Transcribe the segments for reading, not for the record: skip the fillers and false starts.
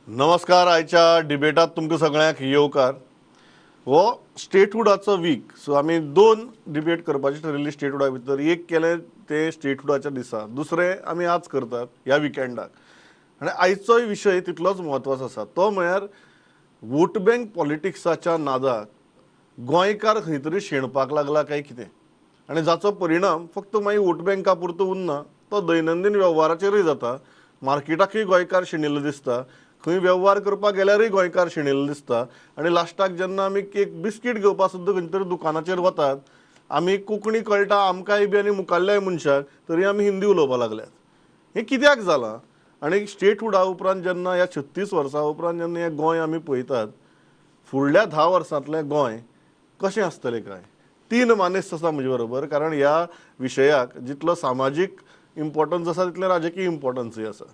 नमस्कार. आयच्या डिबेटात तुमकां सगळ्यांक येवकार. हो स्टेटहुडाचो वीक, सो आमी दोन डिबेट करपाची ठरयल्ली स्टेटहुडा भितर. एक केलें तें स्टेटहुडाच्या दिसा, दुसरें आमी आज करतात ह्या विकेंडाक. आनी आयचोय विशय तितलोच म्हत्वाचो आसा, तो म्हळ्यार वोट बँक पॉलिटिक्साच्या नादाक गोंयकार खंय तरी शेणपाक लागला काय कितें, आनी जाचो परिणाम फक्त मागीर वोट बँका पुरतो उरना, तो दैनंदीन वेव्हाराचेरूय जाता. मार्केटाकूय गोंयकार शेणिल्लो दिसता, खंय वेव्हार करपाक गेल्यारूय गोंयकार शेणिल्लो दिसता. आनी लास्टाक जेन्ना आमी एक बिस्कीट घेवपाक सुद्दां खंय तरी दुकानाचेर वतात, आमी कोंकणी कळटा आमकांय बी आनी मुखाल्ल्याय मनशाक, तरी आमी हिंदी उलोवपाक लागल्यात. हें कित्याक जालां? आनी स्टेटहुडा उपरांत जेन्ना ह्या 36 वर्सां उपरांत जेन्ना हें गोंय आमी पळयतात, फुडल्या 10 वर्सांतलें गोंय कशें आसतलें काय? तीन मानेस्त आसा म्हजे बरोबर, कारण ह्या विशयाक जितलो सामाजीक इम्पॉर्टन्स आसा तितलें राजकीय इम्पॉर्टन्सूय आसा.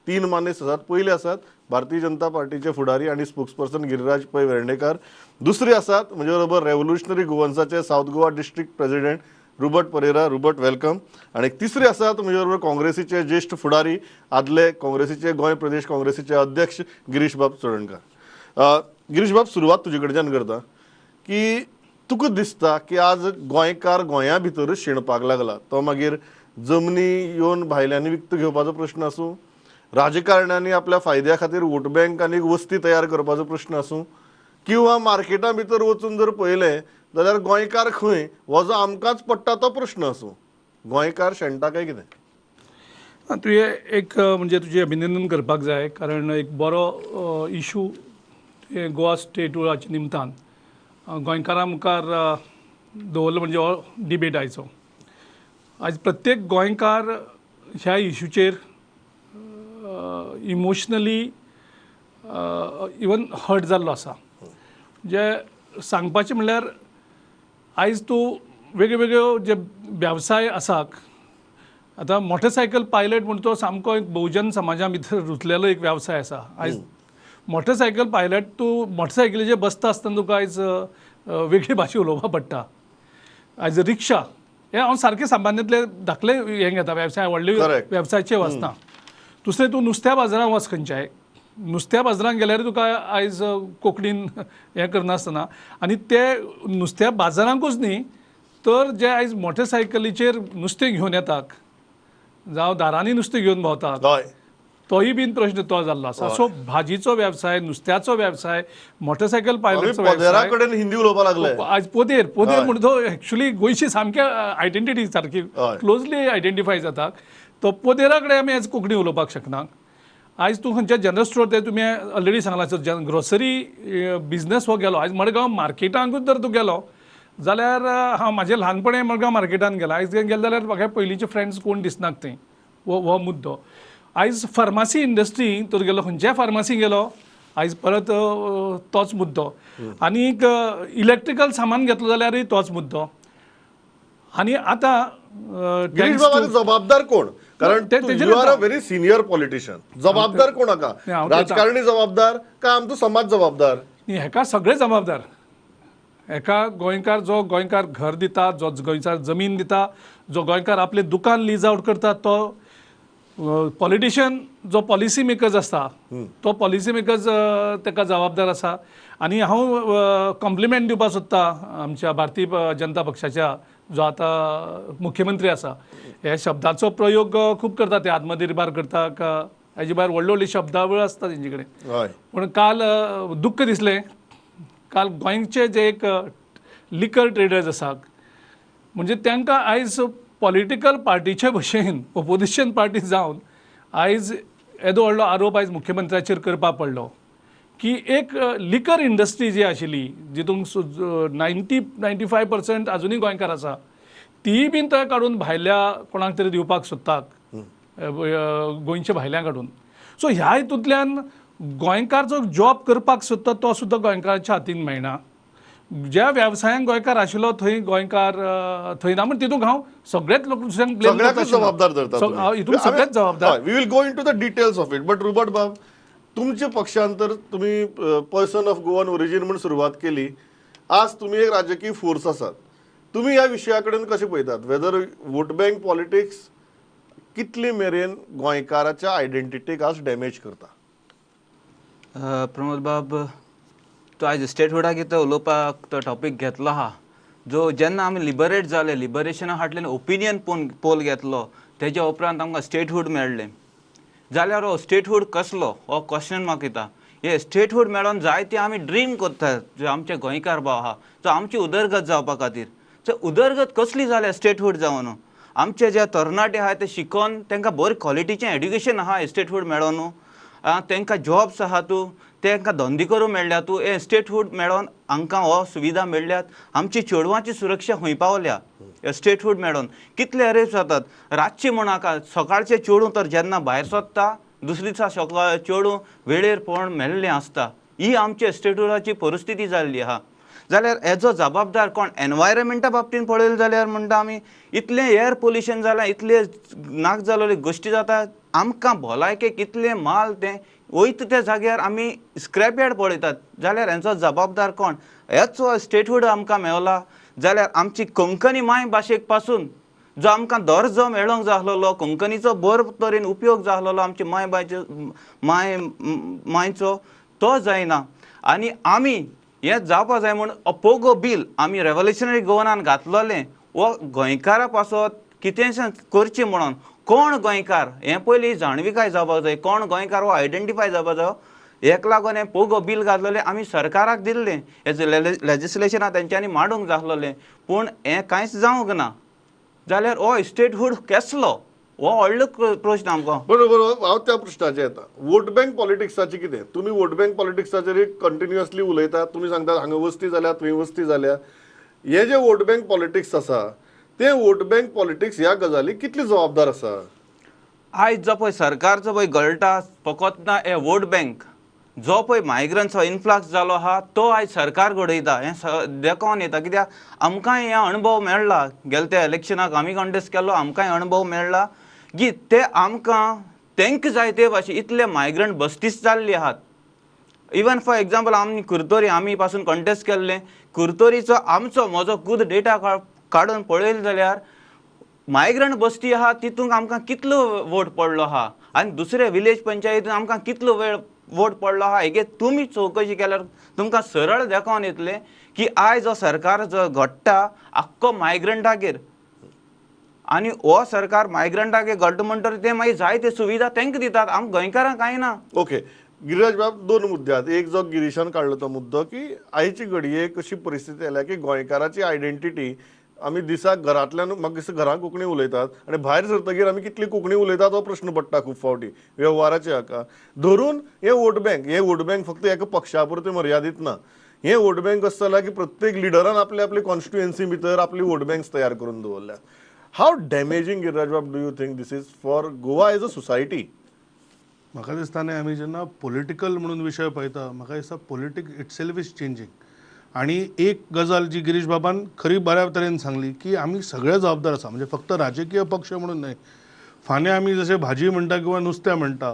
तीन मानेस्त आसात. पयले आसात भारतीय जनता पार्टीचे फुडारी आनी स्पोक्सपर्सन गिरिराज पै वेर्णेकर. दुसरे आसात म्हजे बरोबर revolutionary गोवन्साचे South Goa district president Rubert Pereira. Rubert, welcome. आनी तिसरे आसात म्हजे बरोबर काँग्रेसीचे ज्येश्ठ फुडारी, आदले काँग्रेसीचे गोंय प्रदेश काँग्रेसीचे अध्यक्ष गिरीश बाब चोडणकार. गिरीश बाब, सुरवात तुजे कडच्यान करता की तुका दिसता की आज गोंयकार गोंया भितरूच शेणपाक लागला, तो मागीर जमनी येवन भायल्यांनी विकतो घेवपाचो प्रश्न आसूं, राजकारण्यांनी आपल्या फायद्या खातीर वोट बँक आनी वस्ती तयार करपाचो प्रश्न आसूं, किंवा मार्केटा भितर वचून जर पळयलें जाल्यार गोंयकार खंय हो जो आमकांच पडटा तो प्रश्न आसूं, गोंयकार शेणटा काय कितें? तुवें एक म्हणजे तुजें अभिनंदन करपाक जाय, कारण एक बरो इशू तुवें गोवा स्टेटहुडाच्या निमतान गोंयकारां मुखार दवरलो. म्हणजे हो डिबेट आयचो, आयज प्रत्येक गोंयकार ह्या इशूचेर इमोशनली इवन हर्ट जाल्लो आसा. जे सांगपाचें म्हणल्यार आयज तूं वेगळे वेगळ्यो जे वेवसाय आसात, आतां मोटरसायकल पायलट म्हण तो सामको एक बहुजन समाजा भितर रुजलेलो एक वेवसाय आसा. आयज मोटरसायकल पायलट तूं मोटरसायकलीचेर बसता आसतना तुका आयज वेगळी भाशा उलोवपाक पडटा. आयज रिक्षा हे हांव सारकें सामान्यांतले धाकले हें घेता वेवसाय, व्हडले वेवसायाचे वचना. दुसरें तूं नुस्त्या बाजारांत वच, खंयच्याय नुस्त्या बाजारांत गेल्यार तुका आयज कोंकणीन हें करनासतना, आनी ते नुस्त्या बाजारांकूच न्ही तर जे आयज मोटरसायकलीचेर नुस्तें घेवन येतात जावं दारांनी नुस्तें घेवन भोंवतात, तोय बीन प्रश्न तो जाल्लो आसा. सो भाजीचो वेवसाय, नुस्त्याचो वेवसाय, मोटरसायकल पायलटचो वेवसाय, कडेन हिंदी उलोवपाक लागले आयज. पोदेर पोदेर म्हणून तो एक्चुअली गोंयची सामकी आयडेंटिटी सारकी क्लोजली आयडेंटिफाय जाता, तो पोदेरा कडेन आमी आयज कोंकणी उलोवपाक शकना. आयज तूं खंयच्या जनरल स्टोर, ते तुमी ऑलरेडी सांगलां, ग्रोसरी बिजनस हो गेलो. आयज मडगांव मार्केटांकूच जर तूं गेलो जाल्यार, हांव म्हाजें ल्हानपणे मडगांव मार्केटान गेला, आयज गेले जाल्यार म्हाका पयलींचे फ्रेंड्स कोण दिसनात थंय. हो मुद्दो. आयज फार्मासी इंडस्ट्री तर गेलो, खंयच्याय फार्मासी गेलो आयज परत तोच मुद्दो. आनीक इलेक्ट्रिकल सामान घेतलो जाल्यारूय तोच मुद्दो. आनी आतां गिरीश बाबा, जबाबदार कोण? कारण you are a very senior politician, जबाबदार कोण हाका? राजकारणी जबाबदार काय आमचो समाज जबाबदार? हेका सगळे जबाबदार. हेका गोंयकार, जो गोंयकार घर दिता, जो गोंयकार जमीन दिता, जो गोंयकार आपलें दुकान लीज आवट करता, तो पॉलिटिशियन जो पॉलिसी मेकर्स आसता तो पॉलिसी मेकर्स ताका जबाबदार आसा. आनी हांव कॉम्प्लिमेंट दिवपाक सोदता आमच्या भारतीय जनता पक्षाच्या जो आतां मुख्यमंत्री आसा, हे शब्दाचो प्रयोग खूब करता, ते आत्मनिर्भर करता, हेजे भायर व्हडली व्हडली शब्दावळ आसता तेंचे कडेन. पूण काल दुख्ख दिसलें, काल गोंयचे जे एक लिकर ट्रेडर्स आसात, म्हणजे तांकां आयज पॉलिटिकल पार्टीचे भशेन ओपोजिशन पार्टी जावन आयज येदो व्हडलो आरोप आयज मुख्यमंत्र्याचेर करपाक पडलो की एक लिकर इंडस्ट्री जी आशिल्ली, जितून 90-95% आजुनूय गोंयकार आसा, तीय बीन थंय काडून भायल्या कोणाक तरी दिवपाक सोदतात, गोंयच्या भायल्यां काडून. सो ह्या हितूंतल्यान गोंयकार जो जॉब करपाक सोदता तो सुद्दां गोंयकाराच्या हातीन मेळना. ज्या वेवसायांत गोंयकार आशिल्लो थंय गोंयकार थंय ना, म्हण तितूंत हांव सगळेच लोक दुसऱ्यांक ब्लेम सगळ्याकच जबाबदार धरता. हितून सगळेच जबाबदार. We will go into the details of it. But Rubert बाब, तुमच्या पक्षान तर तुमी पर्सन ऑफ गोवन ओरिजीन म्हूण सुरवात केली, आज तुमी एक राजकीय फोर्स आसात, तुमी ह्या विशया कडेन कशें पळयतात? वेदर वोट बँक पॉलिटिक्स कितली मेरेन गोंयकाराच्या आयडेंटिटीक आज डॅमेज करता? प्रमोद बाब, तो आयज स्टेटहुडा कितें उलोवपाक तो टॉपीक घेतलो आहा. जो जेन्ना आमी लिबरेट जाले, लिबरेशना फाटल्यान ओपिनियन पोल घेतलो, तेज्या उपरांत आमकां स्टेटहूड मेळ्ळें. जाल्यार हो स्टेटहूड कसलो हो क्वेश्चन म्हाका येता. हे स्टेटहूड मेळोन जायते आमी ड्रीम करतात, जे आमचे गोंयकार भाव आहा, सो आमची उदरगत जावपा खातीर. सो उदरगत कसली जाल्या स्टेटहूड जावन? आमचे जे तरणाटे आहाय ते शिकोन तांकां बरी क्वॉलिटीचें एड्युकेशन आहा स्टेटहूड मेळोन, तांकां जॉब्स आहा, तूं तांकां धंदे करूंक मेळ्ळ्या. तूं हे स्टेटहूड मेळोन हांकां हो सुविधा मेळ्ळ्यात. आमची चेडवांची सुरक्षा खंय पावल्या स्टेटहूड मेळोन? कितले अरेस्ट जातात रातचे म्हण नाका, सकाळचे चेडूं तर जेन्ना भायर सोदता दुसरे दिसा सकाळ चेडूं वेळेर पळोवन मेल्लें आसता. ही आमची स्टेटहुडाची परिस्थिती जाल्ली आहा. जाल्यार हेजो जबाबदार कोण? एनवायरमेंटा बाबतीन पळयलें जाल्यार म्हणटा आमी इतलें एयर पोल्युशन जालां, इतलें नाक जाल्ले गोश्टी जाता, आमकां भलायकेक इतलें माल तें वयता त्या जाग्यार आमी स्क्रॅप यार्ड पळयतात. जाल्यार हेंचो जबाबदार कोण? हेच स्टेटहूड आमकां मेवला जाल्यार आमची कोंकणी माय भाशेक पासून जो आमकां दर्जो मेळोंक जाय आसलेलो, कोंकणीचो बरो तरेन उपयोग जाय आसलेलो आमचे माय बायचो माय मायचो, तो जायना. आनी आमी हें जावपा जाय म्हूण पोगो बील आमी रेवोल्युशनरी गोवनान घातलोलें, हो गोंयकारा पासत कितेंशें करचें म्हणून. कोण गोंयकार हें पयलीं जाणविकाय जावपाक जाय, कोण गोंयकार हो आयडेंटिफाय जावपाक जाय. हेका लागून हें पोगो बील घातलेलें आमी सरकाराक दिल्लें, हेजें लेजिस्लेशनां तेंच्यांनी मांडूंक जाय आसलेलें, पूण हें कांयच जावंक ना. जाल्यार हो स्टेटहूड केसलो हो व्हडलो प्रश्न आमकां. बरोबर, हांव त्या प्रश्नाचेर येता. वोट बँक पॉलिटिक्साचें कितें? तुमी वोट बँक पॉलिटिक्साचेर कंटिन्युअसली उलयतात. तुमी सांगतात हांगा वस्ती जाल्या, थंय वस्ती जाल्या. हे जे वोट बँक पॉलिटिक्स आसा ते वोट बँक पॉलिटिक्स ह्या गजाली कितली जबाबदार आसा? आयज जो पळय सरकार जो पळय गळटा फकत ना हे वोट बँक, जो पळय मायग्रंट्सचो इनफ्लक्स जालो आहा तो आयज सरकार घडयता हें देखोन येता. कित्याक आमकांय हे अणभव मेळ्ळा, गेले त्या इलेक्शनाक आमी कॉन्टेस्ट केल्लो, आमकांय अणभव मेळ्ळा की ते आमकां तांकां जाय ते भाशेन इतले मायग्रंट बस्तीस जाल्ली आहात. इवन फॉर एग्जाम्पल आमी कुरतोरी आमी पासून कॉन्टेस्ट केल्ले, कुरतोरीचो आमचो म्हजो खूद डेटा काडून पळयलो जाल्यार मायग्रंट बस्ती आहा तितूंक आमकां कितलो वोट पडलो आहा आनी दुसरे विलेज पंचायतीन आमकां कितलो वेळ वोट पडलो आहा हेगे तुमी चवकशी केल्यार तुमकां सरळ दाखोवन येतलें की आयज जो सरकार जो घडटा आख्खो मायग्रंटागेर, आनी हो सरकार मायग्रंटागेर घडटा म्हणटकीर ते मागीर जाय ते सुविधा तांकां दितात, आमकां गोंयकारांक कांय ना. ओके गिरिराज बाब, दोन मुद्दे आहात. एक जो गिरीशान काडलो तो मुद्दो की आयची घडयेक अशी परिस्थिती आयल्या की गोंयकाराची आयडेंटिटी आमी दिसाक घरांतल्यान म्हाका दिसता घरांत कोंकणी उलयतात आनी भायर सरतगीर आमी कितली कोंकणी उलयतात हो प्रश्न पडटा खूब फावटी वेव्हाराचे हाका धरून. हे वोट बँक, हे वोट बँक फक्त एका पक्षा पुरतें मर्यादीत ना. हे वोट बँक अशें जालां की प्रत्येक लिडरान आपले आपले कॉन्स्टिट्युएन्सी भितर आपली वोट बँक्स तयार करून दवरल्या. How damaging, Giriraj Bab, do you think this is for Goa as a society? म्हाका दिसता न्ही, आमी जेन्ना पॉलिटिकल म्हणून विशय पळयता, म्हाका दिसता politic itself is changing. आनी एक गजाल जी गिरीश बाबान खरी बऱ्या तरेन सांगली की आमी सगळे जबाबदार आसा, म्हणजे फक्त राजकीय पक्ष म्हणून न्हय. फाल्यां आमी जशें भाजी म्हणटा किंवा नुस्तें म्हणटा,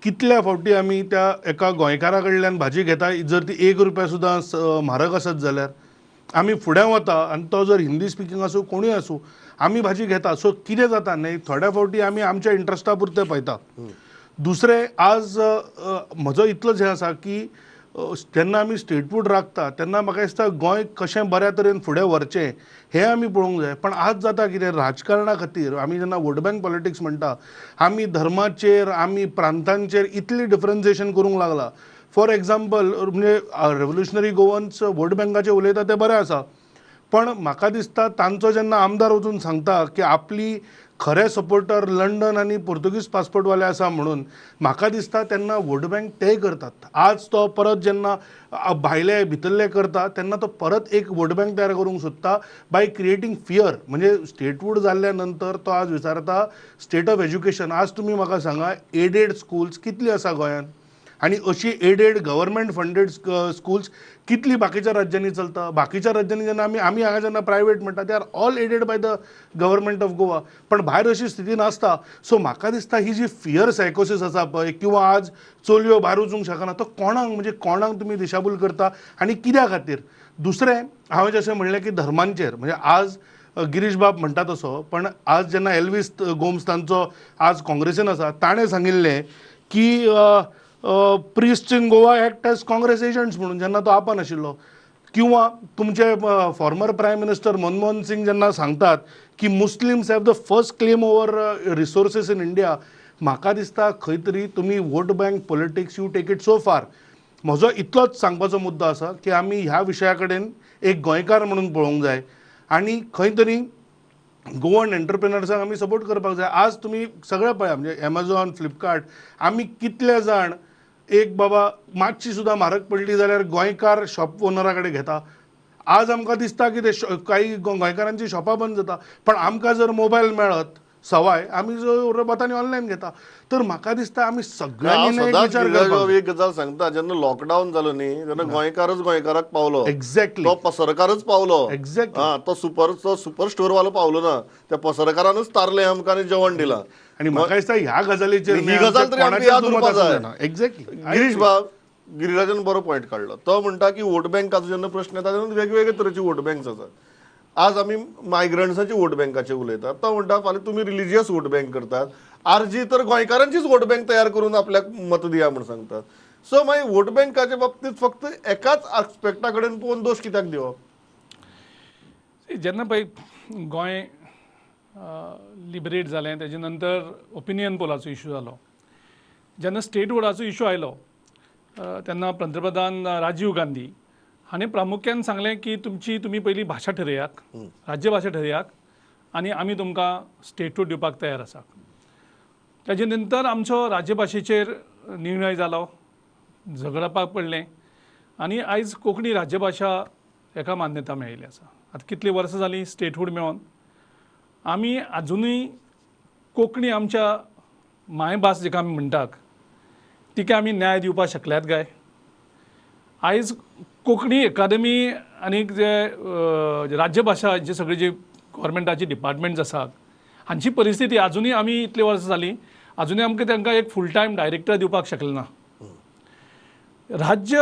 कितल्या फावटी आमी त्या एका गोंयकारा कडल्यान भाजी घेता, जर ती 1 रुपया सुद्दां म्हारग आसत जाल्यार आमी फुडें वता आनी तो जर हिंदी स्पिकींग आसूं कोणूय आसूं आमी भाजी घेता. सो कितें जाता न्ही, थोड्या फावटी आमी आमच्या इंट्रस्टा पुरतें पळयता. दुसरें आज म्हजो इतलोच हें आसा की जेन्ना आमी स्टेटहूड राखता तेन्ना म्हाका दिसता गोंय कशें बऱ्या तरेन फुडें व्हरचें हें आमी पळोवंक जाय. पण आज जाता कितें, राजकारणा खातीर आमी जेन्ना वोट बँक पॉलिटिक्स म्हणटा, आमी धर्माचेर आमी प्रांतांचेर इतली डिफरन्सिएशन करूंक लागला. फॉर एग्जाम्पल, म्हणजे रेवोल्युशनरी गोवन्स वोट बँकाचेर उलयता तें बरें आसा, पण म्हाका दिसता तांचो जेन्ना आमदार वचून सांगता की आपली खरे सपोर्टर लंडन आनी पोर्तुगीज पासपोर्टवाले आसा म्हणून, म्हाका दिसता तेन्ना वोट बँक तेय करतात. आज तो परत जेन्ना भायले भितरले करता तेन्ना तो परत एक वोट बँक तयार करूंक सोदता बाय क्रिएटींग फियर. म्हणजे स्टेटहूड जाल्ल्या नंतर तो आज विचारता स्टेट ऑफ एज्युकेशन. आज तुमी म्हाका सांगा, एडेड स्कुल्स कितली आसा गोंयांत आनी अशी एडेड गव्हर्मेंट फंडेड स्कुल्स कितली बाकीच्या राज्यांनी चलता? बाकीच्या राज्यांनी जेन्ना आमी हांगा जेन्ना प्रायवेट म्हणटा, they are all aided by the government of Goa, पण भायर अशी स्थिती नासता. सो म्हाका दिसता ही जी फियर सायकोसीस आसा पळय, किंवा आज चलयो भायर वचूंक शकना, तो कोणाक, म्हणजे कोणाक तुमी दिशाभूल करता आनी कित्या खातीर? दुसरें हांवें जशें म्हणलें की धर्मांचेर, म्हणजे आज गिरीश बाब म्हणटा तसो, पण आज जेन्ना एल्वीस गोम्स तांचो आज काँग्रेसीन आसा, ताणें सांगिल्लें की Priest in Goa act as Congress agents म्हणून जेन्ना तो आपण आशिल्लो, किंवा तुमचे former prime minister Manmohan Singh जेन्ना सांगतात की Muslims have the first claim over resources in India, म्हाका दिसता खंय तरी तुमी vote bank politics you take it so far. म्हजो इतलोच सांगपाचो मुद्दो आसा की आमी ह्या विशया कडेन एक गोंयकार म्हणून पळोवंक जाय आनी खंय तरी गोवन एंटरप्रिनर्सांक आमी सपोर्ट करपाक जाय. आज तुमी सगळे पळया, म्हणजे एमेझॉन, फ्लिपकार्ट, आमी कितले जाण एक बाबा मातशी सुद्दां म्हारग पडली जाल्यार गोंयकार शॉप ओनरा कडेन घेता. आज आमकां दिसता की ते काही गोंयकारांची शॉपां बंद जाता, पण आमकां जर मोबायल मेळत सवाय आमी वता आनी ऑनलायन घेता. तर म्हाका दिसता आमी सगळ्यांनी विचार करपाक. एक गजाल सांगता, जेन्ना लॉकडावन जालो न्ही तेन्ना गोंयकारच गोंयकाराक पावलो, एक्झॅक्टली, तो पसरकारच पावलो, एक्झॅक्टली, तो सुपर स्टोर वालो पावलो ना, त्या पसरकारानच तारले आमकां आनी जेवण दिलां. आनी म्हाका दिसता ह्या गजालीचेर ही गजाल तरी आमकां याद उरपाक जाय. एक्झॅक्टली. गिरीश बाब, गिरिराजान बरो पॉयंट काडलो. तो म्हणटा की वोट बँकाचो जेन्ना प्रश्न येता तेन्ना वेगवेगळे तरेचे वोट बँक्स आसात. आज आमी मायग्रंट्साची वोट बँकाचे उलयतात, तो म्हणटा फाल्यां तुमी रिलिजियस वोट बँक करतात, आरजी तर गोंयकारांचीच वोट बँक तयार करून आपल्याक मत दिया म्हूण सांगतात. सो मागीर वोट बँकाच्या बाबतींत फक्त एकाच आस्पेक्टा कडेन पळोवन दोश कित्याक दिवप? जेन्ना पळय गोंय लिबरेट जालें तेजे नंतर ओपिनियन पोलाचो इशू जालो, जेन्ना स्टेटहुडाचो इशू आयलो तेन्ना पंतप्रधान राजीव गांधी हाणें प्रामुख्यान सांगलें की तुमची तुमी पयली भाशा ठरयात, राज्यभाशा ठरयात आनी आमी तुमकां स्टेटहूड दिवपाक तयार आसा. ताजे नंतर आमचो राज्यभाशेचेर निर्णय जालो, झगडपाक पडलें आनी आयज कोंकणी राज्यभाशा हेका मान्यता मेळिल्ली आसा. आतां कितलीं वर्सां जालीं स्टेटहूड मेळोन आमी आजुनूय कोंकणी आमच्या मायभास जेका आमी म्हणटात तिका आमी न्याय दिवपाक शकल्यात काय? आयज कोंकणी अकादमी आनी जे राज्यभाशा जे सगळे जे गव्हर्मेंटाचे डिपार्टमेंट्स आसात हांची परिस्थिती आजुनूय आमी इतलीं वर्सां जालीं आजुनूय आमकां तांकां एक फूल टायम डायरेक्टर दिवपाक शकले ना. राज्य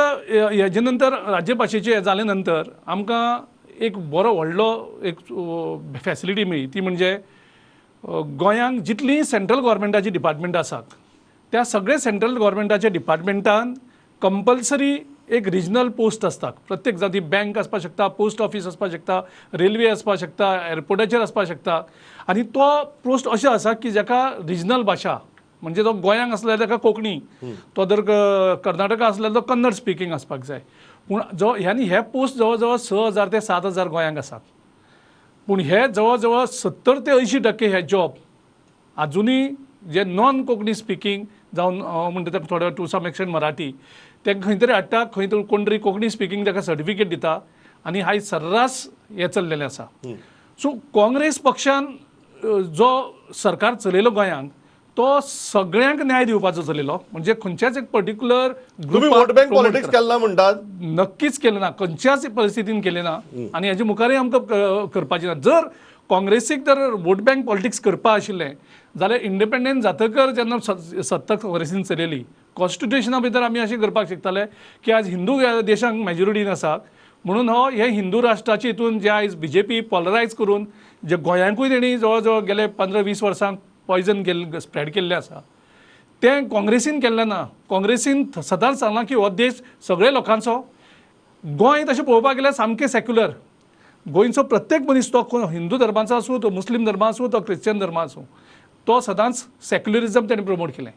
हेजे नंतर राज्यभाशेचें हें जाले नंतर आमकां एक बरो व्हडलो एक फॅसिलिटी मेळ्ळी, ती म्हणजे गोंयांक जितलीं सेंट्रल गव्हर्मेंटाची डिपार्टमेंटां आसात त्या सगळे सेंट्रल गव्हर्मेंटाच्या डिपार्टमेंटान कंपल्सरी एक रिजनल पोस्ट आसता. प्रत्येक जाती बँक आसपाक शकता, पोस्ट ऑफीस आसपाक शकता, रेल्वे आसपाक शकता, एअरपोर्टाचेर आसपाक शकता आनी तो पोस्ट अशें आसा की जाका रिजनल भाशा म्हणजे तो गोंयांक आसल्यार ताका कोंकणी, तो जर कर्नाटका आसल्यार तो कन्नड स्पिकींग आसपाक जाय. पूण जो ह्यानी हे पोस्ट जवळ जवळ 6,000 ते 7,000 गोंयांक आसात, पूण हे जवळ जवळ 70 ते 80% हे जॉब आजुनूय जे नॉन कोंकणी स्पिकींग जावन म्हणटा ते थोडे टू सम एक्सटेंट मराठी ते खंय तरी हाडटा, खंय तरी कोण तरी कोंकणी स्पिकींग ताका सर्टिफिकेट दिता आनी हाय सर्रास हें चल्लेलें आसा. सो काँग्रेस पक्षान जो सरकार चलयलो गोंयांक तो सगळ्यांक न्याय दिवपाचो चलयलो, म्हणजे खंयच्याच एक पर्टिक्युलर वोट बँक पॉलिटिक्स केला म्हणटात? नक्कीच केलें ना, खंयच्याच परिस्थितीन केलें ना आनी हेजे मुखारूय आमकां करपाचें ना. जर काँग्रेसीक जर वोट बँक पॉलिटिक्स करपा आशिल्लें जाल्यार इंडिपेंडंट जातकर जेन्ना सत्ता काँग्रेसीन चलयली कॉन्स्टिट्युशना भितर आमी अशें करपाक शकताले की आज हिंदू देशांक मेजॉरिटीन आसात म्हणून हो हे हिंदू राष्ट्राचे हितून जे आयज बीजेपी पॉलरायज करून जे गोंयांकूय तेणी जवळ जवळ गेले 15-20 वर्सांक पॉयजन केल्लें स्प्रेड केल्लें आसा तें काँग्रेसीन केल्लें ना. काँग्रेसीन सदांच सांगलां की हो देश सगळे लोकांचो, गोंय तशें पळोवपाक गेल्यार सामकें सेक्युलर, गोंयचो प्रत्येक मनीस तो हिंदू धर्माचो आसूं, तो मुस्लीम धर्मा आसूं, तो क्रिश्चन धर्मा आसूं, तो सदांच सेक्युलरिजम तेणें प्रमोट केलें.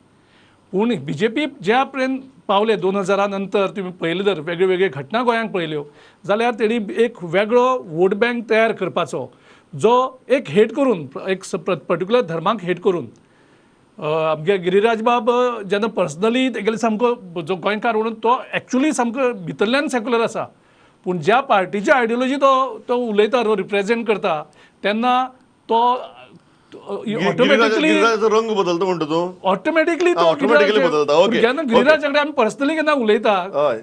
पूण बीजेपी ज्या पर्यंत पावले 2000 नंतर तुमी पळयलें जर वेगळे वेगळे घटना गोंयांक पळयल्यो जाल्यार तेणी एक वेगळो वोट बँक तयार करपाचो जो एक हेट करून एक पर्टिक्युलर धर्माक हेट करून आमगे गिरिराज बाब जेन्ना पर्सनली तेगेले सामको जो गोंयकार म्हणून तो एक्चुअली सामको भितरल्यान सेक्युलर आसा, पूण ज्या पार्टीची आयडियोलॉजी तो तो उलयता रिप्रेजेंट करता तेन्ना तो ऑटोमॅटिकली रंग बदलता म्हणटा तूं, ऑटोमॅटिकली बदलता. जेन्ना गिरिराज कडेन आमी पर्सनली केन्ना उलयता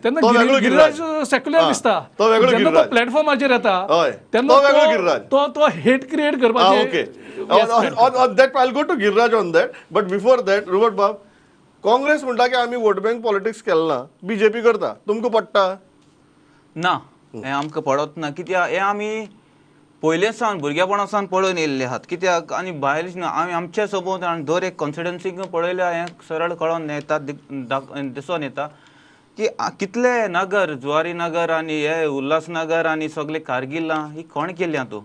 तेन्ना गिरिराज सेक्युलर दिसता, जेन्ना तो प्लॅटफॉर्माचेर येता तेन्ना तो तो हेट क्रिएट करपाचें. Okay, on that I go to Giriraj on that, but before that Robert बाब, काँग्रेस म्हणटा की आमी वोट बँक पॉलिटिक्स केलें ना, बीजेपी करता, तुमकां पडटा ना? हें आमकां पडत ना, कित्याक हें आमी पयले सावन भुरगेपणा सावन पळोवन येयल्ले आहात. कित्याक आनी भायर आमी आमच्या सोबत आनी दर एक कॉन्स्टिट्युन्सीक पळयल्या हें सरळ कळोन येता, दिसोन येता की कितले नगर, जुवारी नगर आनी हे उल्हासनगर आनी सगळे कारगिलां ही कोण केल्या तूं.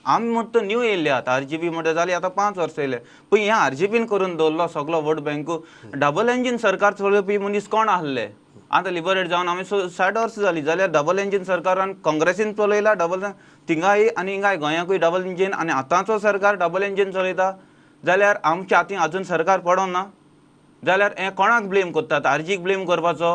आमी म्हणटा न्यू येयल्ले आतां आरजीपी म्हणटा जाली आतां 5 वर्सां येयले, पूण हें आरजीपीन करून दवरलो सगलो वोट बँकू. डबल इंजीन सरकार चलोवपी मनीस कोण आहले? आतां लिबरेट जावन आमी 60 वर्सां जालीं जाल्यार डबल इंजीन सरकारान काँग्रेसीन चलयला डबल थिंगाय आनी हिंगाय गोंयाकूय डबल इंजीन, आनी आतांचो सरकार डबल इंजीन चलयता जाल्यार आमच्या हातीन अजून सरकार पडोना ना जाल्यार हें कोणाक ब्लेम करतात? आरजीक ब्लेम करपाचो?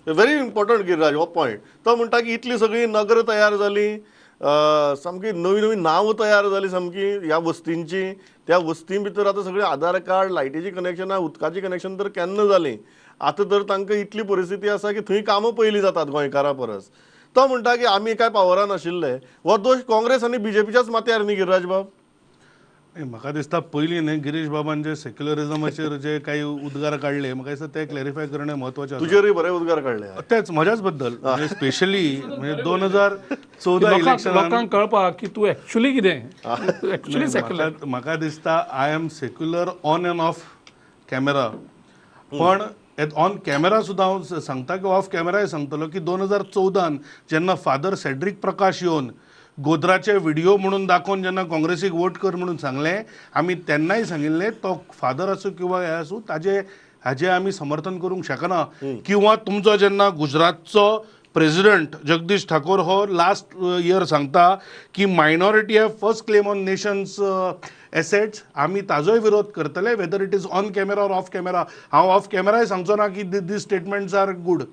व्हेरी इम्पॉर्टंट गिरिराज हो पॉयंट. तो म्हणटा की इतली सगळी नगर तयार जाली, सामकी नवी नवी नांवां तयार जाली सामकी ह्या वस्तींची, त्या वस्तीं भितर आतां सगळें आधार कार्ड, लायटीचीं कनेक्शनां, उदकाचीं कनेक्शन तर केन्ना जालीं. आतां तर तांकां इतली परिस्थिती आसा की थंय कामां पयलीं जातात गोंयकारां परस. तो म्हणटा की आमी काय पावरान आशिल्ले, हो दोश काँग्रेस आनी बीजेपीच्याच माथ्यार न्ही गिरिराज बाब? म्हाका दिसता पयलीं न्ही गिरीश बाबान जे सेक्युलरिजमाचेर जे काही उद्गार काडले म्हाका दिसता ते क्लॅरिफाय करणें म्हत्वाचें. तुजेरूय बरे उद्गार काडले तेच म्हज्याच बद्दल, म्हणजे स्पेशली म्हणजे 2014 इलेक्शनान लोकांक कळपाक की तूं एक्चुअली कितें एक्चुअली सेक्युलर. म्हाका दिसता I am secular on and off camera, पण ऑन कॅमेरा सुद्दां हांव सांगता की ऑफ कॅमेराय सांगतलो की 2014 जेन्ना फादर सेड्रीक प्रकाश येवन गोद्राचे व्हिडिओ म्हणून दाखोवन जेन्ना काँग्रेसीक वोट कर म्हणून सांगलें, आमी तेन्नाय सांगिल्लें तो फादर आसूं किंवा हे आसूं ताजे हाजें आमी समर्थन करूंक शकना. किंवा तुमचो जेन्ना गुजरातचो प्रेजिडंट जगदीश ठाकूर हो लास्ट इयर सांगता की minority have first claim on nation's assets, आमी ताजोय विरोध करतले whether it is on camera or off camera. हांव ऑफ कॅमेराय सांगचो ना की these statements are good.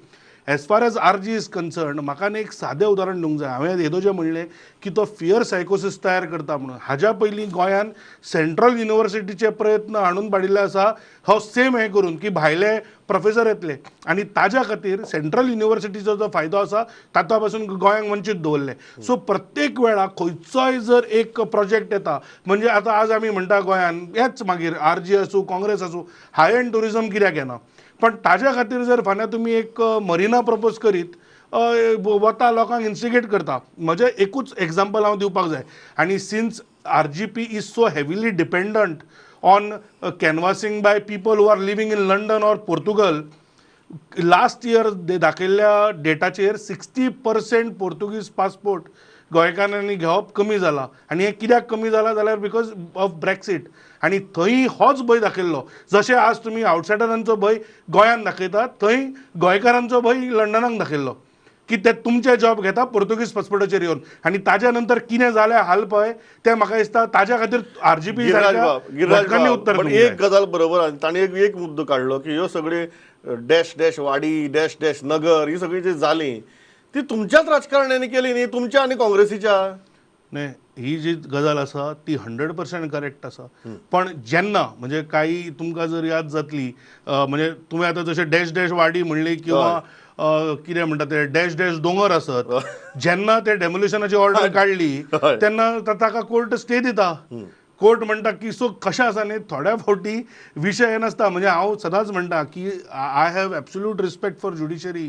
As far as RG is concern म्हाका न्ही एक सादें उदाहरण दिवंक जाय. हांवें येदो जें म्हणलें की तो फियर सायकोसीस तयार करता म्हणून, हाज्या पयलीं गोंयान सेंट्रल युनिवर्सिटीचे प्रयत्न हाडून पाडिल्ले आसा हो सेम हें करून की भायले प्रोफेसर येतले आनी ताज्या खातीर सेंट्रल युनिवर्सिटीचो जो फायदो आसा ताका पासून गोंयांक वंचीत दवरलें. सो प्रत्येक वेळा खंयचोय जर एक प्रोजेक्ट येता, म्हणजे आतां आज आमी म्हणटा गोंयान हेच मागीर आरजी आसूं काँग्रेस आसूं हाय एंड ट्युरिजम कित्याक येना, पण ताज्या खातीर जर फाल्यां तुमी एक मरिना प्रपोज करीत वता लोकांक इन्स्टिगेट करता. म्हजें एकूच एग्जाम्पल हांव दिवपाक जाय, आनी since RGP is so heavily dependent on canvassing by people who are living in London or Portugal, last year दाखयल्ल्या डेटाचेर 60% Portuguese passport गोंयकारांनी घेवप कमी जाला. आनी हें कित्याक कमी जाला जाल्यार because of Brexit. आनी थंय होच भंय दाखयल्लो, जशें आज तुमी आवटसायडरांचो भंय गोंयांत दाखयतात थंय गोंयकारांचो भंय लंडनाक दाखयल्लो की ते तुमचे जॉब घेता पोर्तुगीज पासपोर्टाचेर येवन. आनी ताज्या नंतर कितें जालें हाल पळय तें म्हाका दिसता ताज्या खातीर आरजीपी उत्तर. पण एक गजाल बरोबर ताणें एक मुद्दो काडलो की ह्यो सगळे डॅश डॅश वाडी, डॅश डॅश नगर ही सगळी जी जाली ती तुमच्याच राजकारण्यांनी केली न्ही, तुमच्या आनी काँग्रेसीच्या. न्ही ही जी गजाल आसा ती 100% करेक्ट आसा, पण जेन्ना म्हणजे काही तुमकां जर याद जातली म्हणजे तुमी आतां जशें डॅश डॅश वाडी म्हणली किंवा कितें म्हणटा ते डॅश डॅश दोंगर आसत, जेन्ना ते डेमोलिशनाची ऑर्डर काडली तेन्ना ताका कोर्ट स्टे दिता. कोर्ट म्हणटा की सो कशें आसा न्ही थोड्या फावटी विशय हे नासता. म्हणजे हांव सदांच म्हणटा की I have absolute respect for judiciary,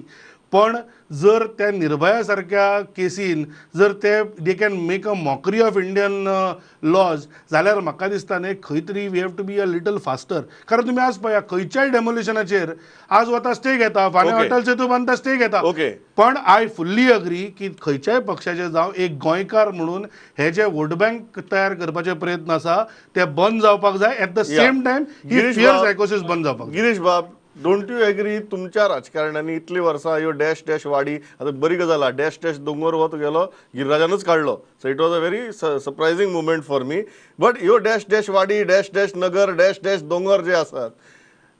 पण जर त्या निर्भया सारक्या केसीन जर ते they can make a mockery of Indian laws जाल्यार म्हाका दिसता न्ही खंय तरी we have to be a little faster. कारण तुमी आज पळया खंयच्याय डेमोलिशनाचेर आज वता स्टे घेता, फाल्यां अटल सेतू बांदता स्टे घेता. पण I fully agree की खंयच्याय पक्षाचे जावं एक गोंयकार म्हणून हे जे वोट बँक तयार करपाचे प्रयत्न आसा ते बंद जावपाक जाय. At the same time he fear सायकोसीस बंद जावपाक जाय. गिरीश बाब, don't you agree तुमच्या राजकारण्यांनी इतली वर्सां ह्यो डॅश डॅश वाडी, आतां बरी गजाल आहा, डॅश डॅश दोंगर हो तुगेलो गिरिराजानूच काडलो, so it was a very surprising moment for me. But ह्यो डॅश डॅश वाडी, डॅश डॅश नगर, डॅश डॅश दोंगर जे आसात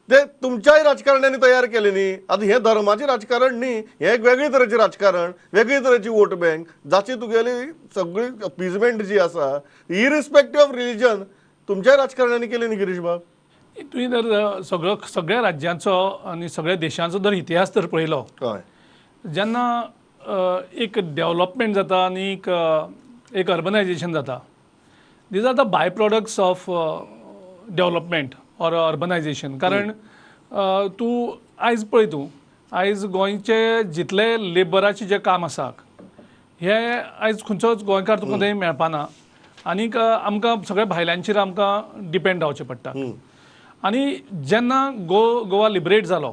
ते तुमच्याय राजकारण्यांनी तयार केले न्ही. आतां हें धर्माचें राजकारण न्ही, हें एक वेगळे तरेचें राजकारण, वेगळे तरेची वोट बँक जाची तुगेली सगळी अपिजमेंट जी आसा इरिस्पेक्टीव ऑफ रिलिजन तुमच्याय राजकारण्यांनी केली न्ही गिरीश बाब. तुवें जर सगळो सगळ्या राज्यांचो आनी सगळ्या देशांचो जर इतिहास जर पळयलो, जेन्ना एक डेवलपमेंट जाता आनी एक अर्बनायजेशन जाता, these are the by products of development or urbanisation. कारण तूं आयज पळय, तूं आयज गोंयचे जितले लेबराचें जें काम आसा हे आयज खंयचोच गोंयकार तुका थंय मेळपाना आनीक आमकां सगळ्या भायल्यांचेर आमकां डिपेंड रावचें पडटा. आनी जेन्ना गोवा लिबरेट जालो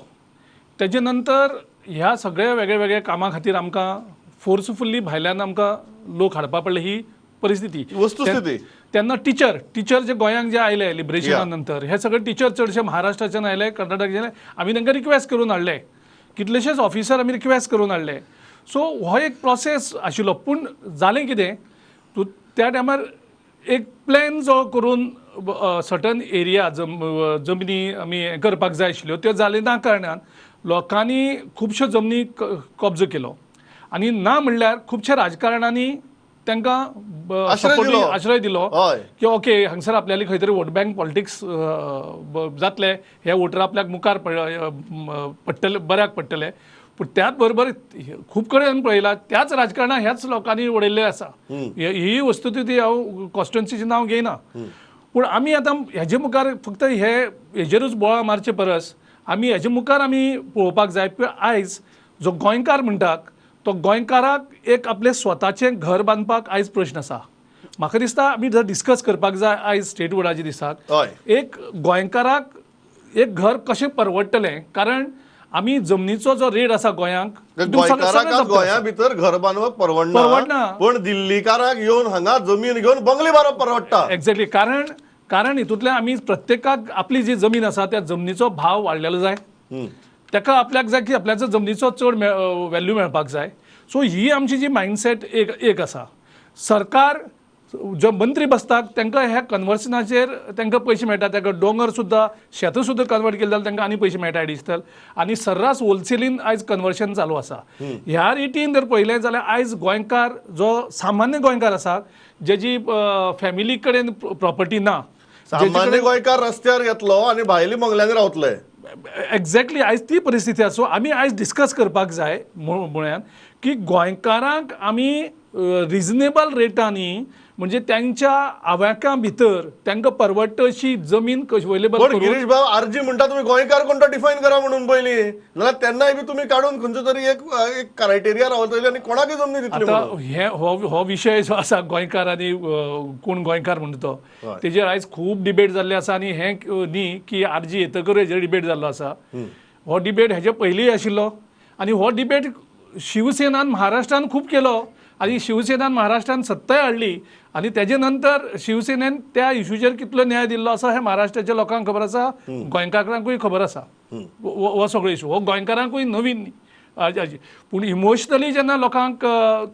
तेजे नंतर ह्या सगळ्या वेगळे वेगळे कामां खातीर आमकां फोर्सफुल्ली भायल्यान आमकां लोक हाडपा पडले ही परिस्थिती वस्तुस्थिती. तेन्ना टिचर जे गोंयांक जे आयले लिबरेशना नंतर हे सगळे टिचर चडशे महाराष्ट्राच्यान आयले, कर्नाटकच्यान आयले, आमी तांकां रिक्वेस्ट करून हाडले, कितलेशेच ऑफिसर आमी रिक्वेस्ट करून हाडले. सो हो एक प्रोसेस आशिल्लो. पूण जालें कितें, तूं त्या टायमार एक प्लॅन जो करून सर्टन एरिया जमनी आमी करपाक जाय आशिल्ल्यो त्यो जाले ना कारणान लोकांनी खुबश्यो जमनी कब्जो केलो आनी ना म्हणल्यार खुबश्या राजकारणांनी तांकां आश्रय दिलो की ओके हांगसर आपल्याली खंय तरी वोट बँक पॉलिटिक्स जातले, हे वोटर आपल्याक मुखार पडटले, बऱ्याक पडटले. पूण त्याच बरोबर खूब कडेन पळयला त्याच राजकारणां ह्याच लोकांनी उडयल्लें आसा. ही वस्तुस्थिती हांव कॉन्स्टिट्युन्सीचें नांव घेयना, पूण आमी आतां हेजे मुखार फक्त हे हेजेरूच बोळा मारचे परस आमी हेजे मुखार आमी पळोवपाक जाय. आयज जो गोंयकार म्हणटात तो गोंयकाराक एक आपलें स्वताचें घर बांदपाक आयज प्रश्न आसा. म्हाका दिसता आमी जर डिस्कस करपाक जाय आयज स्टेटहुडाच्या दिसाक एक गोंयकाराक एक घर कशें परवडटलें, कारण आमी जमनीचो जो रेट आसा गोंयांक, गोंया भितर घर बांदप परवडना, पण दिल्लीकाराक येवन हांगा जमीन घेवन बंगले बांदप परवडटा. एक्झॅक्टली, कारण कारण हितूंतल्यान आमी प्रत्येकाक आपली जी जमीन आसा त्या जमनीचो भाव वाडलेलो जाय, ताका आपल्याक जाय की आपल्याचो जमनीचो चड व्हॅल्यू मेळपाक जाय. सो ही आमची जी मायंडसेट एक एक आसा. सरकार जो मंत्री बसतात तांकां ह्या कन्वर्सनाचेर तांकां पयशे मेळटा, तांकां दोंगर सुद्दां शेतां सुद्दां कन्वर्ट केले जाल्यार तांकां आनी पयशे मेळटा एडिशनल, आनी सर्रास होलसेलीन आयज कन्वर्शन चालू आसा. ह्या रेटीन जर पळयलें जाल्यार आयज गोंयकार जो सामान्य गोंयकार आसा जेजी फॅमिली कडेन प्रॉपर्टी ना, सामान्य गोंयकार रस्त्यार येतलो आनी भायले बंगल्यांनी रावतले. एक्झॅक्टली आयज ती परिस्थिती आसा. सो आमी आयज डिस्कस करपाक जाय मुळ्यान की गोंयकारांक आमी रिजनेबल रेटांनी म्हणजे त्यांच्या आव्याकां भितर तांकां परवडटा अशी जमीन अवेलेबल. गिरीश बाब आरजी म्हणटा तुमी गोंयकार कोण तो डिफायन करा म्हणून पयलीं, नाल्यार तेन्नाय बी तुमी काडून खंयचो तरी एक एक क्रायटेरिया रावतले आनी कोणाकय जमनी दितली. आतां हे हो विशय जो आसा गोंयकार आनी कोण गोंयकार म्हणटा तो तेजेर आयज खूब डिबेट जाल्ली आसा. आनी हें न्ही की आरजी येतकर हेजेर डिबेट जाल्लो आसा, हो डिबेट हेजे पयलींय आशिल्लो आनी हो डिबेट शिवसेनान महाराष्ट्रान खूब केलो आनी शिवसेनान महाराष्ट्रान सत्ताय हाडली आनी तेजे नंतर शिवसेनेन त्या इशूचेर कितलो न्याय दिल्लो आसा हें महाराष्ट्राच्या लोकांक खबर आसा, गोंयकारांकूय खबर आसा. हो सगळो इशू हो गोंयकारांकूय नवीन न्ही, पूण इमोशनली जेन्ना लोकांक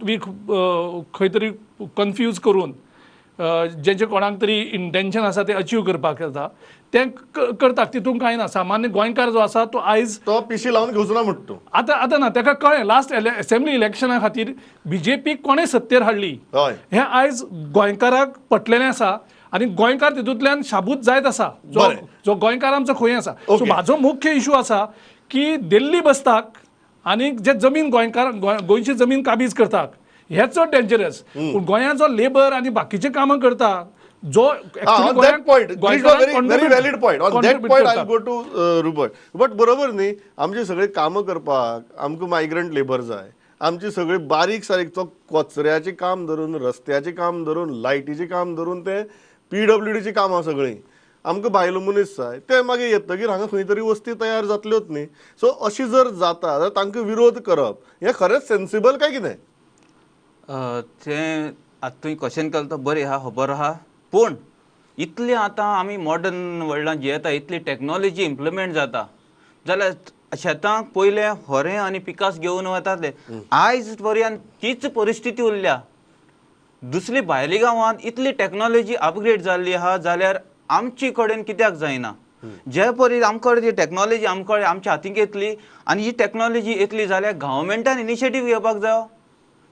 तुमी खंय तरी कन्फ्यूज करून जेंचे कोणाक तरी इंटेन्शन आसा तें अचीव करपाक जाता तें करतात, तितूंत कांय ना. सामान्य गोंयकार जो आसा तो आयज तो पिशी लावन घेवचो ना म्हणटा तूं. आतां आतां ना, ताका कळ्ळें लास्ट असेंब्ली इलेक्शना खातीर बीजेपी कोणें सत्तेर हाडली हें आयज गोंयकाराक पटलेलें आसा आनी गोंयकार तितूंतल्यान शाबूत जायत आसा. जो गोंयकार आमचो खंय आसा. सो म्हाजो मुख्य इशू आसा की दिल्ली बसताक आनी जे जमीन गोंयकार गोंयची जमीन काबीज करतात हें चड डेंजरस. पूण गोंयांत जो लेबर आनी बाकीचे कामां करता जो very valid point. On that point I go to Rupert. But बरोबर न्ही, आमची सगळीं कामां करपाक आमकां मायग्रंट लेबर जाय, आमची सगळी बारीक सारीक तो कचऱ्याचें काम धरून, रस्त्याचें काम धरून, लायटीचें काम धरून, ते PWDचीं कामां सगळीं आमकां भायलो मनीस जाय. ते मागीर येतगीर हांगा खंय तरी वस्ती तयार जातल्योच न्ही. सो अशी जर जाता जाल्यार तांकां विरोध करप हें खरेंच सेन्सिबल काय कितें? तें आतां तुवें क्वेश्चन केलें तो बरें आहा, खबर आहा, पूण इतलें आतां आमी मॉडर्न वर्ल्डान जियेता, इतली टॅक्नोलॉजी इम्प्लिमेंट जाता जाल्यार शेतांक पयलें होरें आनी पिकास घेवन वताले, आयज पर्यंत तीच परिस्थिती उरल्या. दुसरी भायल्या गांवांत इतली टॅक्नोलॉजी अपग्रेड जाल्ली आहा जाल्यार आमचे कडेन कित्याक जायना? जे परी आमकां जी टॅक्नोलॉजी आमकां आमच्या हातीक येतली आनी ही टॅक्नोलॉजी येतली जाल्यार गव्हर्मेंटान इनिशिएटीव घेवपाक जायो.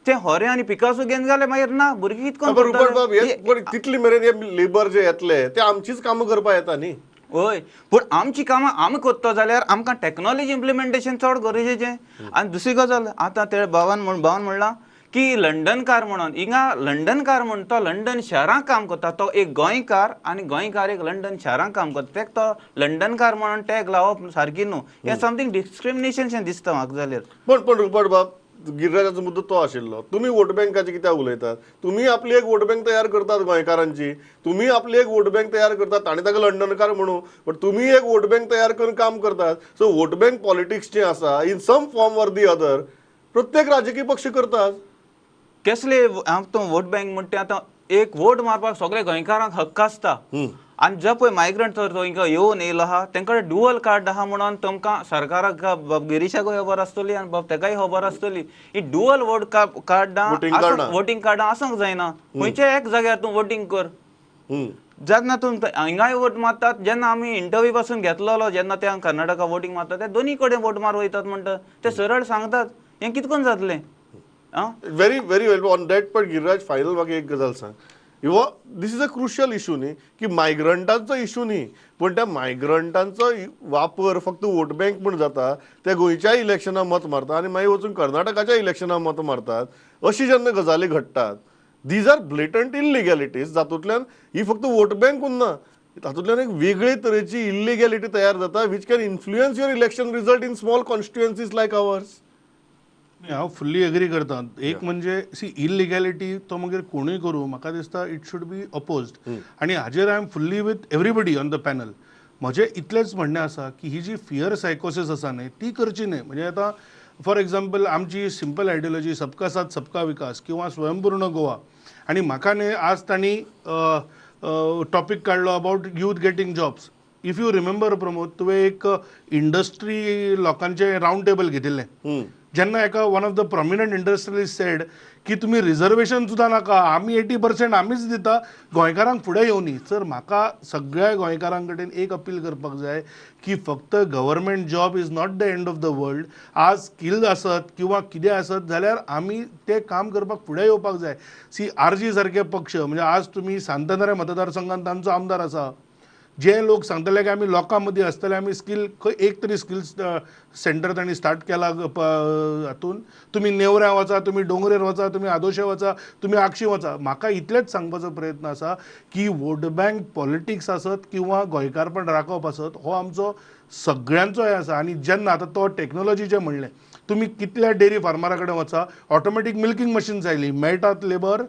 ते होरें आनी पिकासो घेवन जाल्यार मागीर ना भुरगीं कितको तितली मेरेन हे लेबर जे येतले ते आमचीच कामां करपाक येता न्ही. हय, पूण आमची कामां आमी करता जाल्यार आमकां टॅक्नोलॉजी इम्प्लिमेंटेशन चड गरजेचें. आनी दुसरी गजाल आतां ते बाबान म्हणलां की लंडनकार म्हणून हिंगा लंडनकार म्हण तो लंडन शहरांत काम करता, तो एक गोंयकार आनी गोंयकार एक लंडन शहरांत काम करता, तेका तो लंडनकार म्हणून टॅग लावप सारकी न्हू. हें समथींग डिस्क्रिमिनेशन शें दिसता म्हाका जाल्यार. पण पण रुपर्ट बाब, गिरिराजाचो मुद्दो तो आशिल्लो. तुमी वोट बँकाचे कित्याक उलयतात? तुमी आपली एक वोट बँक तयार करतात गोंयकारांची, तुमी आपली एक वोट बँक तयार करतात, ताणें ताका लंडनकार म्हणू, बट तुमी एक वोट बँक तयार करून काम करतात. सो वोट बँक पॉलिटिक्स जें आसा in some form or the other प्रत्येक राजकीय पक्ष करतात. कसले तूं वोट बँक म्हणटा? आतां एक वोट मारपाक सगळे गोंयकारांक हक्क आसता आनी जे पळय मायग्रंट तर हिंगा येवन येयलो आहा तेंकडे ड्युअल कार्ड आहा म्हणून तुमकां सरकाराक बाब गिरीशाकूय खबर आसतली आनी बाब तेकाय खबर आसतली. ही ड्युअल वोट कार्डां, वोटींग कार्डां आसूंक जायना. खंयच्या एक जाग्यार तूं वोटींग कर. जेन्ना तूं हिंगाय वोट मारतात, जेन्ना आमी इंटरव्यू पासून घेतलेलो जेन्ना ते कर्नाटका वोटींग मारतात ते दोनी कडेन वोट मार वयतात म्हणटा ते सरळ सांगतात. हें कितें करून जातलें? Very very well on that point Giriraj. Final म्हाका एक गजाल सांग, हो this is a crucial issue न्ही की मायग्रंटांचो इशू न्ही, पूण त्या मायग्रंटांचो वापर फक्त वोट बँक म्हूण जाता. ते गोंयच्या इलेक्शनाक मत मारता आनी मागीर वचून कर्नाटकाच्या इलेक्शनाक मत मारतात. अशी जेन्ना गजाली घडटात, these are blatant इलिगॅलिटीज. जातूंतल्यान ही फक्त वोट बँक उरना, तातूंतल्यान एक वेगळे तरेची इलिगॅलिटी तयार जाता which can influence your election result in small constituencies like ours. हांव फुल्ली एग्री करता. एक म्हणजे सी इलिगॅलिटी तो मागीर कोणूय करूं, म्हाका दिसता it should be opposed. आनी हाजेर I am fully with everybody on the panel. म्हजें इतलेंच म्हणणें आसा की ही जी फियर सायकोसीस आसा न्ही ती करची न्हय. म्हणजे आतां फॉर एग्जाम्पल आमची सिंपल आयडियोलॉजी सबका साथ सबका विकास किंवा स्वयंपूर्ण गोवा, आनी म्हाका न्ही आज तांणी टॉपीक काडलो about youth getting jobs. If you remember Pramod, तुवें एक इंडस्ट्री लोकांचें रावंड टेबल घेतिल्लें जेन्ना एका one of the prominent industrialist said की तुमी रिजर्वेशन सुद्दां नाका, आमी 80% आमीच दिता, गोंयकारांक फुडें येवनी. सर म्हाका सगळ्या गोंयकारां कडेन एक अपील करपाक जाय की फक्त government job is not the end of the world. आज स्किल आसत किंवा कितें आसत जाल्यार आमी तें काम करपाक फुडें येवपाक जाय. सी आर जी सारके पक्ष, म्हणजे आज तुमी सांतानारे मतदारसंघात तांचो आमदार आसा, जे लोक सांगतले की आमी लोकां मदीं आसतले, आमी स्कील खंय एक तरी स्किल सेंटर तांणी स्टार्ट केला हातून. तुमी नेवऱ्या वचा, तुमी दोंगरेर वचा, तुमी आदोशे वचा, तुमी आगशी वचा. म्हाका इतलेंच सांगपाचो प्रयत्न आसा की वोट बँक पॉलिटिक्स आसत किंवा गोंयकारपण राखप आसत, हो आमचो सगळ्यांचो हें आसा. आनी जेन्ना आतां तो टॅक्नोलॉजीचें म्हणलें, तुमी कितल्या डेरी फार्मरा कडेन वचा, ऑटोमॅटीक मिल्कींग मशीन्स आयली, मेळटात लेबर.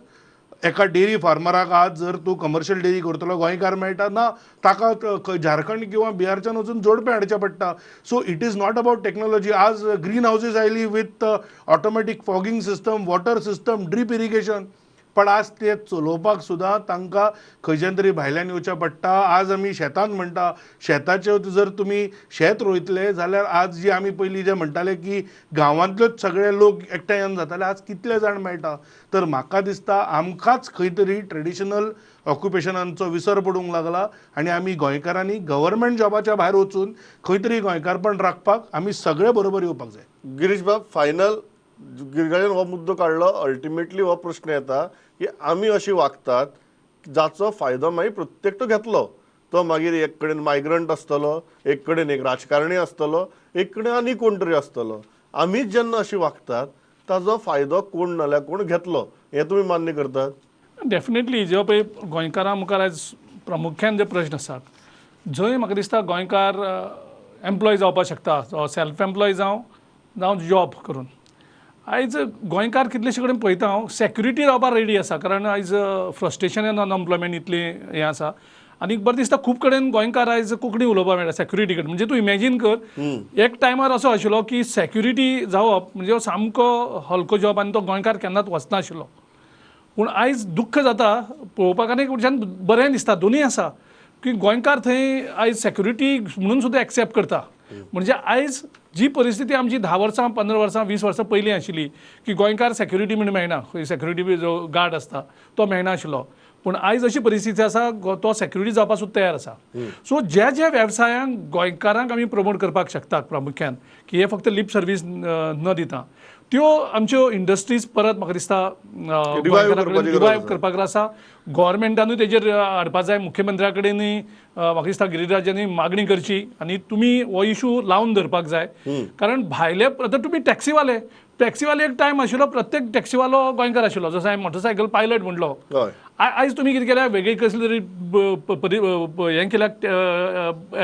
एका डेरी फार्मराक आज जर तूं कमर्शियल डेरी करतलो गोंयकार मेळटा ना, ताका झारखंड किंवा बिहारच्यान वचून जोडपें हाडचें पडटा. So it is not about technology. आज ग्रीन हावजीस आयली with automatic fogging system, water system, drip irrigation, पण आज ते चलोवपाक सुद्दां तांकां खंयच्यान तरी भायल्यान येवचें पडटा. आज आमी शेतान म्हणटा, शेताचेर जर तुमी शेत रोयतले जाल्यार आज जी आमी पयलीं जे म्हणटाले की गांवांतल्योच सगळे लोक एकठांय येवन जाताले, आज कितले जाण मेळटा. तर म्हाका दिसता आमकांच खंय तरी ट्रेडिशनल ऑक्युपेशनांचो विसर पडूंक लागला आनी आमी गोंयकारांनी गव्हर्मेंट जॉबाच्या भायर वचून खंय तरी गोंयकारपण राखपाक आमी सगळे बरोबर येवपाक जाय. गिरीश बाब, फायनल गिरिराजान हो मुद्दो काडलो, अल्टिमेटली हो प्रश्न येता की आमी अशी वागतात जाचो फायदो मागीर प्रत्येकटो घेतलो. तो मागीर एक कडेन मायग्रंट आसतलो, एक कडेन एक राजकारणी आसतलो, एक कडेन आनी कोण तरी आसतलो. आमीच जेन्ना अशी वागतात ताजो फायदो कोण नाल्यार कोण घेतलो, हें तुमी मान्य करतात? डेफिनेटली. जेव्हा पळय गोंयकारां मुखार आयज प्रामुख्यान जे प्रश्न आसात, जंय म्हाका दिसता गोंयकार एम्प्लॉय जावपाक शकता, सेल्फ एम्प्लॉय जावं जावं जॉब करून. आयज गोंयकार कितलेशे कडेन पळयता हांव सेक्युरिटी रावपाक रेडी आसा, कारण आयज फ्रस्ट्रेशन एंड अनएम्प्लॉयमेंट इतली हें आसा. आनी बरें दिसता खूब कडेन गोंयकार आयज कोंकणी उलोवपाक मेळटा सेक्युरिटी कडेन. म्हणजे तूं इमेजीन कर, एक टायमार असो आशिल्लो की सेक्युरिटी जावप म्हणजे सामको हलको जॉब आनी तो गोंयकार केन्नाच वचनाशिल्लो. पूण आयज दुख्ख जाता पळोवपाक आनी वटच्यान बरें दिसता, दोनूय आसा की गोंयकार थंय आयज सेक्युरिटी म्हणून सुद्दां एक्सेप्ट करता. म्हणजे आयज जी परिस्थिती आमची 10 वर्सां 15 वर्सां 20 वर्सां पयलीं आशिल्ली की गोंयकार सेक्युरिटी म्हण मेळना, खंय सेक्युरिटी जो गार्ड आसता तो मेळना आशिल्लो, पूण आयज अशी परिस्थिती आसा तो सेक्युरिटी जावपाक सुद्दां तयार आसा. सो ज्या ज्या वेवसायांक गोंयकारांक आमी प्रमोट करपाक शकतात प्रामुख्यान, की हे फक्त लिप सर्वीस न दिता त्यो आमच्यो इंडस्ट्रीज परत म्हाका दिसता रिवायव करपाक आसा. गव्हर्मेंटानूय तेजेर हाडपा जाय, मुख्यमंत्र्या कडेनूय म्हाका दिसता गिरिराजांनी मागणी करची आनी तुमी हो इशू लावन धरपाक जाय. कारण भायले आतां तुमी टॅक्सीवाले, टॅक्सीवाले एक टायम आशिल्लो प्रत्येक टॅक्सीवालो गोंयकार आशिल्लो, जसो हांवें मोटरसायकल पायलट म्हणलो. आयज तुमी कितें केल्या, वेगळी कसली तरी हें केल्या,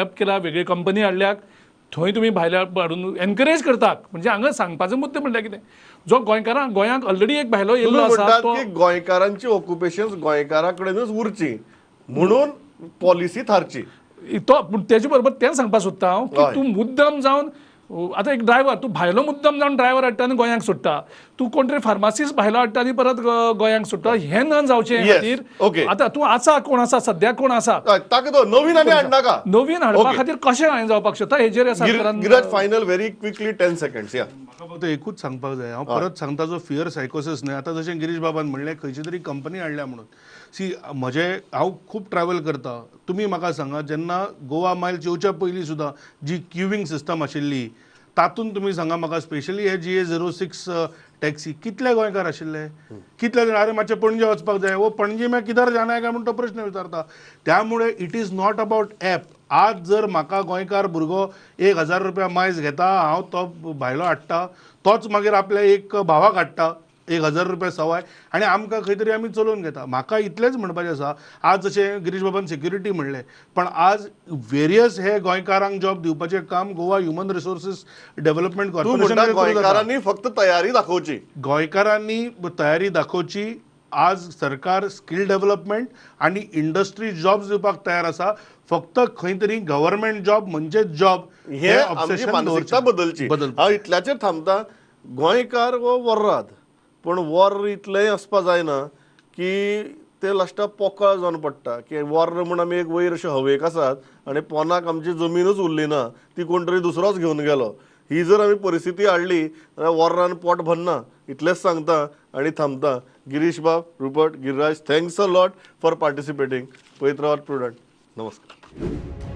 एप केला, वेगळी कंपनी हाडल्याक, थंय तुमी भायल्या हाडून एनकरेज करतात. म्हणजे हांगा सांगपाचो मुद्दो म्हणल्यार कितें, जो गोंयकारांक गोंयांक ऑलरेडी एक भायलो येयल्लो आसा तो की गोंयकारांची ऑक्युपेशन गोंयकारा कडेनच उरची म्हणून पॉलिसी थारची तो. पूण तेजे बरोबर तें सांगपाक सोदता हांव की तूं मुद्दम जावन आतां एक ड्रायव्हर तूं भायलो मुद्दम जावन ड्रायव्हर हाडटा आनी गोंयांक सोडटा, तूं कोण तरी फार्मासिस्ट भायलो हाडटा आनी परत गोंयांक सोडटा, हें न जावचें खातीर आतां तूं आसा कोण आसा सद्याक कोण आसा ताका तो नवीन आनी हाडनाका, नवीन हाडपा खातीर कशें हांवें जावपाक शकता हेजेर सरकारान. Giraj final very quickly 10 seconds. या म्हाका फक्त एकूच सांगपाक जाय, हांव परत सांगता जो फियर सायकोसिस न्हय. आतां जशें गिरीश बाबान म्हणलें खंयची तरी कंपनी हाडल्या म्हणून, सी म्हजे हांव खूब ट्रॅवल करता, तुमी म्हाका सांगा जेन्ना गोवा मायल्स येवच्या पयलीं सुद्दां जी क्युवींग सिस्टम आशिल्ली तातूंत तुमी सांगा म्हाका स्पेशली हे GA 06 taxi कितले गोंयकार आशिल्ले, कितले जाण अरे मातशें पणजे वचपाक जाय, वो पणजे में किधर जाना है काय म्हूण तो प्रश्न विचारता. त्यामुळे it is not about app. आज जर म्हाका गोंयकार भुरगो 1000 रुपया मायज घेता, हांव तो भायलो हाडटा, तोच मागीर आपल्या एक भावाक हाडटा 1000 रुपया सवाय आनी आमकां खंय तरी आमी चलोवन घेता. म्हाका इतलेंच म्हणपाचें आसा, आज जशें गिरीश बाबान सेक्युरिटी म्हणलें, पण आज वेरियस हे गोंयकारांक जॉब दिवपाचें काम Goa human resources development corporation. गोंयकारांनी फक्त तयारी दाखोवची, गोंयकारांनी तयारी दाखोवची. आज सरकार स्किल डेव्हलपमेंट आनी इंडस्ट्री जॉब्स दिवपाक तयार आसा, फक्त खंय तरी गव्हर्मेंट जॉब म्हणजे जॉब हे आमची मानसिकता बदलची. हांव इतल्याचेर थांबता. गोंयकार हो वर्राद, पूण वॉर इतलेंय आसपा जायना की ते लास्टाक पोकळ जावन पडटा की वॉर म्हूण आमी एक वयर अशे हवेक आसात आनी पोनाक आमची जमीनच उरली ना, ती कोण तरी दुसरोच घेवन गेलो. ही जर आमी परिस्थिती हाडली जाल्यार वॉर्रान पोट भरना. इतलेंच सांगता आनी थांबता. गिरीश बाब, Rupert, Giriraj, thanks a lot for participating. पळयत रावात प्रुडंट. नमस्कार.